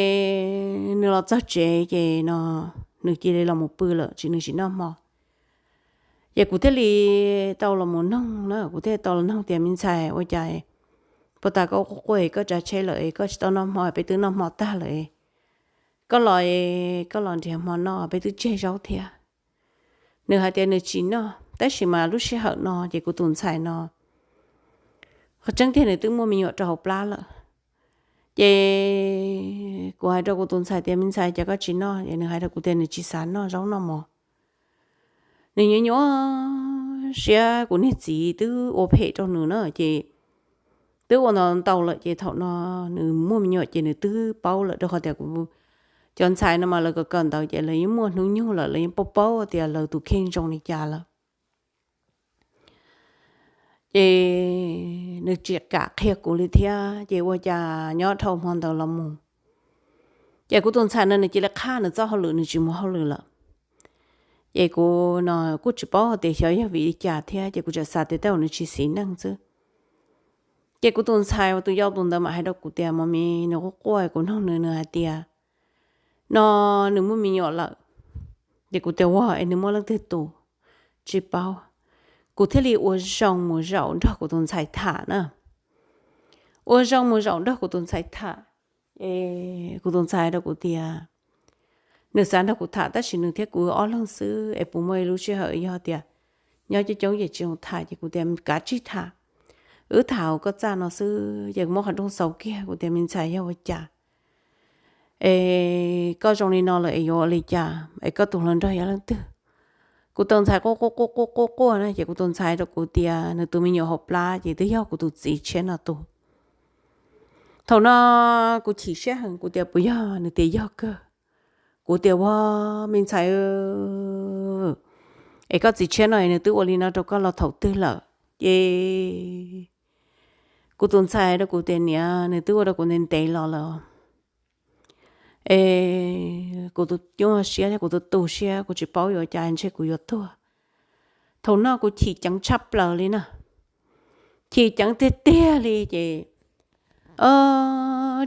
nws los txog tsev ces no nws cia li los mus pw lawm tsis, nws tsis noj hmo. Ces kuv thiaj li tau los mus noog na, kuv thiaj li tau los noog tias, Me ntxhais, ua cas puag ta koj quaj quaj koj tsav tsheb lawm es koj tsis tau noj hmo, peb twb noj hmo tag lawm, koj los, koj los nrhiav hmo noj, peb twb tseg zaub thiab? Nws hais tias nws tsis noj, tab sis mas lub sij hawm no ces kuv tus ntxhais no qhov tseeb tiag nws twb muaj me nyuam rau hauv plab lawm. Ces kuv hais rau kuv tus ntxhais tias, Me ntxhais, cas koj tsis noj? Es nws hais rau kuv tias nws tsis xav noj zaub noj mov. Nws nyuaj nyuaj siab, kuv niag txiv twb ua phem rau nws na, ces twb ua ntau ntau lawm ces thaum no nws muaj me nyuam ces nws twb paub lawm, rau qhov tias kuv cov ntxhais no mas lawv kawm kawm ntawv ces lawv yeej muaj hnub nyoog lawm, lawv yeej paub paub tias lawv tus kheej zoo li cas lawm. Ces nws tsis kam qhia kuv li thiab, ces ua cas nyob dhau hmo ntawd los mus, ces kuv tus ntxhais no nws cia li qhab nws txoj hauj lwm, nws tsis mus hauj lwm lawm. Ces kuv no kuj tsis paub hais tias xyov yog vim li cas thiab, ces kuv tseem xav tias tej zaum nws tsis xis neej xwb. Ces kuv tus ntxhais uas tus yau tus ntawd mam hais rau kuv tias, Mos Mis, nws quaj quaj, kuv noog nws, nws hais tias no nws muaj me nyuam lawm. Ces kuv tias, Ua, es nws muaj leej twg tu? Tsis paub. Kuv thiaj li ua zoo mus zaum nrog kuv tus ntxhais tham na. Ua zoo mus zaum nrog kuv tus ntxhais tham, es kuv tus ntxhais rau kuv tias, Nws xav nrog kuv tham tab sis nws thiab kuv ob leeg xwb es puas muaj ib lub sij hawm yog tias nyob coob coob ces tsis zoo tham ces kuv tias kav tsij tham, wb tham hauv koj txaj no xwb ces kuv muab qhov rooj xauv kiag kuv tias me ntxhais yog ua cas es koj zoo li no lawm es yuav ua li cas es koj tus hluas nraug yog leej twg. Kuv tus ntxhais quaj quaj quaj quaj quaj quaj na ces kuv tus ntxhais rau kuv tias nws tus me nyuam hauv plab ces twb yog kuv tus txiv tshiab no tus. Thaum no kuv chim siab heev kuv tias puas yog, nws tias yog kawg. Kuv tias ua me ntxhais es koj txiv tshiab no es nws twb ua li no rau koj los thaum twg lawm ces kuv tus ntxhais rau kuv tias niam nws twb ua rau kuv ntev ntev los lawm es kuv tus nyuaj siab thiab kuv tus tu siab kuv tsis paub yuav cas ntshe kuv yuav tuag. Thaum no kuv chim ceev tshaj plaws li na, chim ceev tiag tiag li ces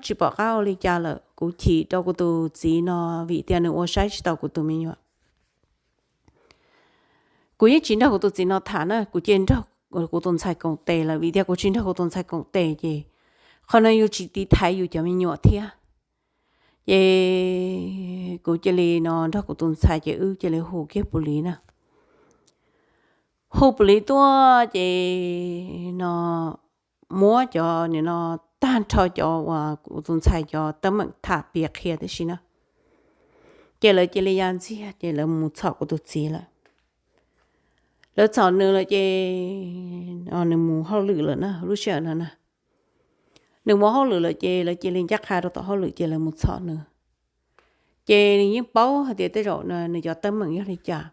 tsis pom qab ua li cas lawm kuv chim rau kuv tus txiv no vim tias nws ua saib tsis taus kuv tus me nyuam. Kuv yeej tsis nrog kuv tus txiv no tham na kuv cia nrog kuv tus ntxhais koom tes lawm vim tias kuv tsis nrog kuv tus ntxhais koom tes ces qhov no yus tsis tiv thaiv yus cov me nyuam thiab. Ces kuv cia li no nrog kuv tus ntxhais ces wb cia li hu kiag pus lis na, hu pus lis tuaj ces no muab cov nim no tag nrho cov uas kuv tus ntxhais cov teeb meem tham piav qhia tib si na. Ces lawv cia li ya ntxiag ces lawv mus txhom kuv tus txiv lawm. Lawv txhom nws lawm ces nws mus hauj lwm lawm na lub sij hawm no na. Nws mus hauj lwm lawm ces lawv cia li ncaj qha rau tom hauj lwm ces lawv mus txhom nws. Ces nws yeej paub hais tias tej zaum nws cov teeb meem yog li cas.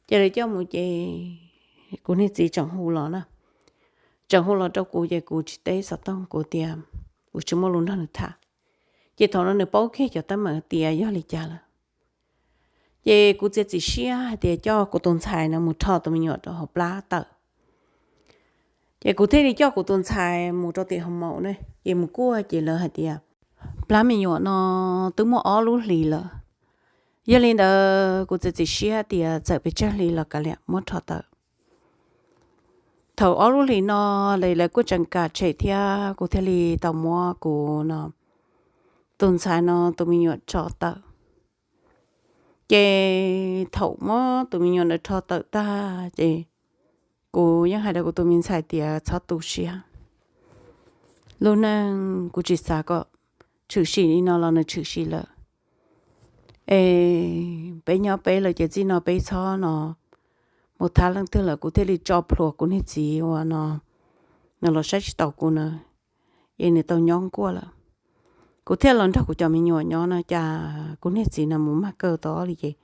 Ces lawv coj mus ces kuv niag txiv tseem hu los na, tseem hu los rau kuv ces kuv tsis teb xov tooj kuv tias kuv tsis muaj lus nrog nws tham. Ces thaum no nws paub kiag cov teeb meem tias yog li cas lawm. Ces kuv txiav txim siab hais tias coj kuv tus ntxhais no mus rho tus me nyuam rau hauv plab tawm. Ces kuv thiaj li coj kuv tus ntxhais mus rau tim hoo maum ne ces mus kuaj ces lawv hais tias plab me nyuam no twb muaj ob lub hlis lawm. Yog li ntawd kuv txiav txim siab tias txawm pes tsawg hli los kav liam muab rho tawm. Thaum ob lub hlis no lawv kuj tseem kam tshem thiab kuv thiaj li tau muab kuv no tus ntxhais no tus me nyuam rho tawm. Ces thaum muab tus me nyuam ntawd rho tawm tag ces kuv yeej hais rau kuv tus me ntxhais tias txhob tu siab, lub neej kuv tsis xav kom tshwm sim li no los nws tshwm sim lawm. Es peb nyob peb lawm ces txij no peb txhob no mus thab leej twg lawm. Kuv thiaj li tso plhuav kuv niag txiv uas no nws los saib tsis taus kuv na, es nws tau nyob nkuaj lawm. Kuv thiaj los nrog kuv cov me nyuam nyob no cas kuv niag txiv no mus mag kaw tau li ces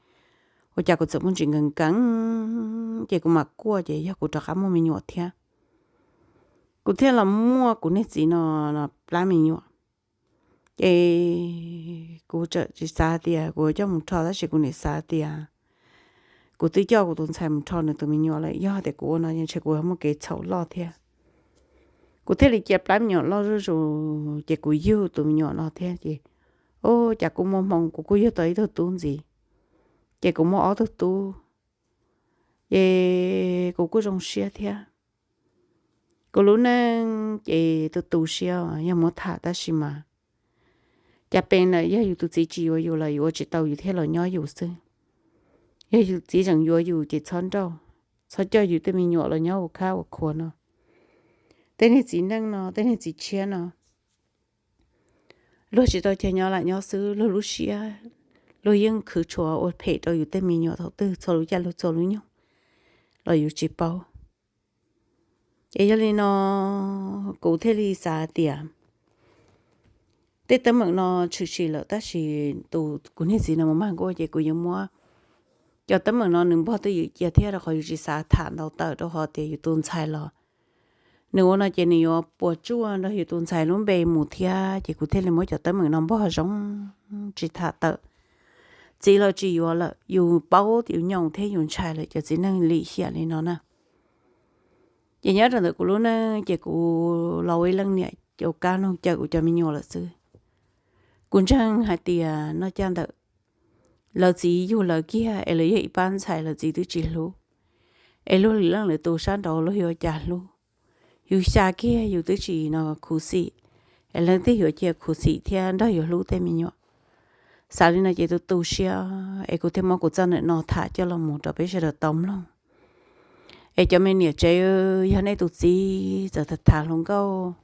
ua cas kuv txawm muaj ntsis nkees nkees ces kuv mam kuaj ces yog kuv rov qab muaj me nyuam thiab. Kuv thiaj los muaj kuv niag txiv no plab me nyuam. Ces kuv tsis xav tias kuv coj mus rho tab sis kuv nim xav tias kuv twb coj kuv tus ntxhais mus rho nws tus me nyuam lawm, yog tias kuv ua no ntshe kuv muaj kev txhaum loj thiab. Kuv thiaj li cia plab me nyuam loj zuj zus ces kuv yug tus me nyuam no thiab ces, o, cas kuj muaj hmoo kuv kuj yug tau ib tug tub ntxiv, ces kuv muaj ob tug tub, ces kuv kuj zoo siab thiab. Kuv lub neej ces tu tu siab yog muab tham tab sis mas cas pes lawm yog yus tus txiv tsis yuav yus los yus ua tsis tau yus thiaj los nyob yus xwb. Yog yus txiv tseem yuav yus ces txhob nrauj, txhob coj yus tej me nyuam los nyob ua khab ua khuav no. Tej niag txiv neej no, tej niag txiv tshiab no, luag tsis tau chaw nyob lam nyob xwb, luag lub siab, luag yeej khwv tshuav ua phem rau yus tej me nyuam thaum twg txhua lub caij lub txhua lub nyoog los yus tsis paub. Ces yog li no kuv thiaj li xav tias tej teeb meem no tshwm sim lawm tab sis tus kuv niag txiv no mus mag nkuaj ces kuv yuav muab cov teeb meem no nws npog twj ywm cia thiab rau qhov yus tsis xav tham ntau tawm rau qhov tias yus tus ntxhais los nws ua no ces nws yuav puas tsuaj nrog yus tus ntxhais lub npe mus thiab ces kuv thiaj li muab cov teeb meem no npog zoo tsis tham tawm. Txiv los tsis yuav lawm, yus paub yus nyoos thiab yus ntshai lawm cov txiv neej lim hiam li no na. Ces nyob rau ntawm kuv lub neej ces kuv los ua ib leej niam caum kab noog cawm kuv cov me nyuam lawm xwb. Kuv ntseeg hais tias noj caj ntawm lawv txiv yug lawv kiag es lawv yog ib pab ntxhais lawv txiv twb tsis hlub, es luag lwm leej lwm tus sab nraud luag yuav cas hlub. Yus xya kiag yus twb tsis no khuv xim, es leej twg yuav cia khuv xim thiab nrog yus hlub tej me nyuam. Xav li no ces tu tu siab es kuv thiaj muab kuv txoj ntawm no tham coj los mus rau peb sawv daws tau mloog. Es cov me niam tsev, yog nej tus txiv txawm tham tham hluas nkauj,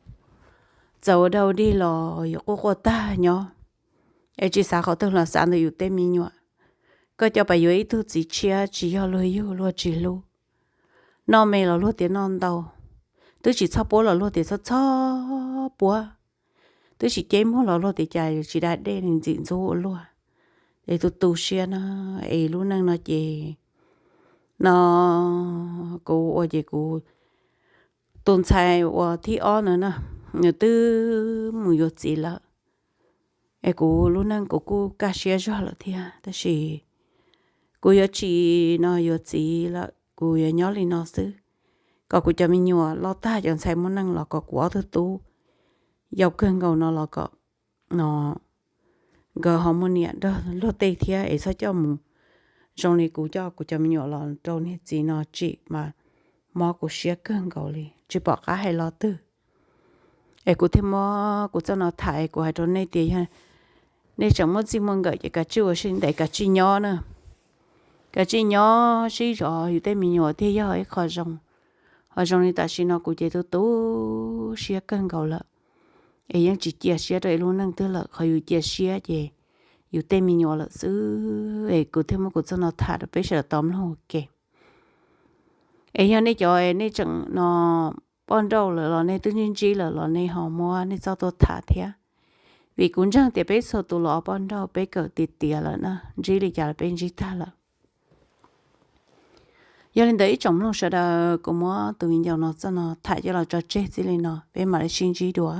txawm ua dog dig los yuav quaj quaj tag nyob, es tsis xav qhov twg los xav ntawm yus tej me nyuam. Koj coj pab yuav ib tug txiv tshiab tsis yog luag yug luag tsis hlub. Noj me los luag tias noj ntau, twb tsis txhob puab los luag tias txhob txhob puab, twb tsis ceb muag los luag tias cas tsis da dej li ntxim ntxub ua luaj. Es tu tu siab na, es lub neej no ces, no, kuv ua ces kuv tus ntxhais uas thib ob no na, nws twb mus yuav txiv lawm. Es kuv lub neej kuv kuj kaj siab zog lawm thiab, tab sis kuv yuav tsis no yuav txiv lawm, kuv yuav nyob li no xwb, kom kuv cov me nyuam loj tag cov ntxhais muaj neej los kom kuv ob tug tub yau kawg nkaus no los kom, no, nkawd ho muaj niam nrog luag tej thiab es txhob coj mus zoo li kuv coj kuv cov me nyuam los rau niag txiv no tsim mas mob kuv siab kawg nkaus li, tsis pom qab hais lo twg. Es kuv thiaj muab kuv txoj no tham es kuv hais rau nej tias yog nej tseem muaj txij muaj nkawm ces kav tsij ua siab ntev, kav tsij nyob na, kav tsij nyob sib zov yus tej me nyuam thiaj yog ib qho zoo. Ho zoo li tam sim no kuv ces tu tu siab kawg nkaus lawm, es yeej tsis cia siab rau ib lub neej twg lawm. Qhov yus cia siab ces yus tej me nyuam lawm xwb. Es kuv thiaj muab kuv txoj no tham rau peb sawv daws tau mloog ua ke. Es yog nej cov nej tseem no poj nrauj lawm los nej twb ntsib ntsib lawm los nej ho muab nej txoj tuaj tham thiab, vim kuv ntseeg tias peb txhua tus los poj nrauj peb kawm tiav tiav lawm na, ntsib li cas los peb ntsib tag lawm. Yog li ntawd ib tsoom mloog sawv daws, kuv muab tus viv ncaus no txoj no tham coj los tso tseg txij li no, peb mam li sib ntsib dua.